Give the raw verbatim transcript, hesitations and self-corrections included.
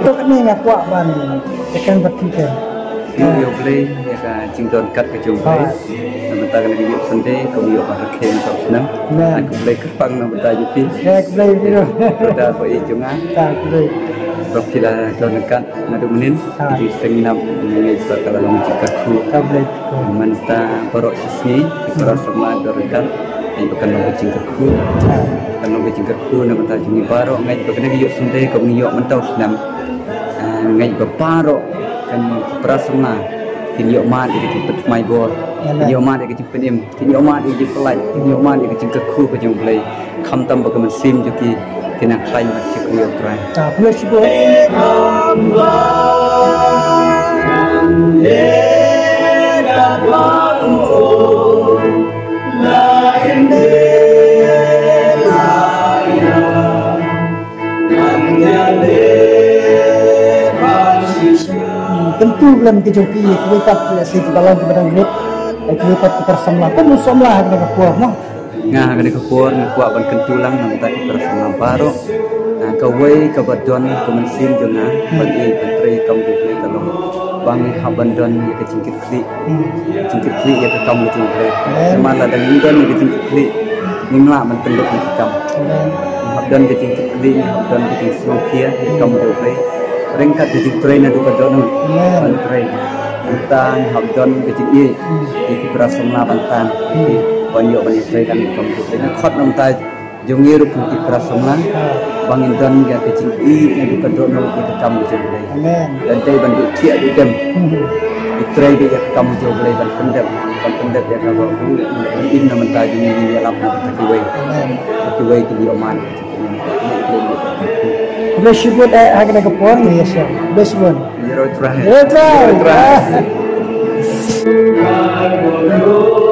Kane nga kwah ban ïakren bad phi te. Ïa U Blei, ïa ka jingdon kat ka jong U Blei. Namar kata kane ka ïoh Sunday, ka ïoh ban rakhe mynta u snem. Amen. Ai khublei kyrpang namar kata jong phi. Ïa, khublei phi ruh. Kata ba i jong nga. Ta khublei. Ba phi la don kat naduh mynnin. Ki seng nap ngi ba ka la long jingkyrkhu. Ka khublei. Mynta baroh shisngi ki para samla don kat. Ai ba kan long ka jingkyrkhu. Kan long ka jingkyrkhu namar kata jong ngi baroh ngi ba kane ka ïoh Sunday ka ngi ïoh mynta u snem. Ah, ngi ba baroh kan ki para samla kin ïoh mad ïa ka jingpynthymmai bor. Kin ïoh mad ïa ka jingpynim. Kin ïoh mad ïa ka jingpyllait, kin ïoh mad ïa ka jingkyrkhu ka jong U Blei. Khamtam ba ka mynsiem jong ki, ki nang khlaiñ bad shakri ïa U Trai. Ta, khublei shibun. Kyntu lem ki jong ki, kiwei pat, lehse kiba long kiba dang rit, kiwei pat ki para samla. Kum u samla ha kane ka por, mo? Nga ha kane ka por nga kwah ban kyntu lang na bynta ki para samla baroh. Ah, kawei kaba don ka mynsiem jong nga ban ïeit ban trei kam jong U Blei ka long ba ngi hap ban don ïa ka jingkitkhlieh. Jingkitkhlieh ïa ka kam ka jong U Blei. Namar lada ngim don ïa ka jingkitkhlieh ngim lah ban pyndep ïa ka kam. Ngi hap don ka jingkitkhlieh, ngi hap don ka jingsngewkhia ïa ka kam ka jong U Blei. Ryngkat ka jingtrei naduh ka dohnud ban trei. Nangta ngi hap don ka jingïeit ïa ki para samla ban tan, ban ïoh ban ïatrei lang ïa ka kam ka jong U Blei. Nga khot namar jong ngi ruh kum ki para samla ba ngin don ïa ka jingïeit naduh ka dohnud ïa ka kam ka jong U Blei. Amen. Lada dei ban duh thiah duh dem, ïatrei beit ïa ka kam ka jong U Blei ban pyndep, ban pyndep ïa kaba u im na bynta jong ngi, ngin ïalap na bynta kiwei. Amen. Kiwei kin ïoh man. Khublei shibun eh ha kane ka por ngi ïashem. Khublei shibun. Ïa U Trai. Ïa U Trai. Ïa U Trai.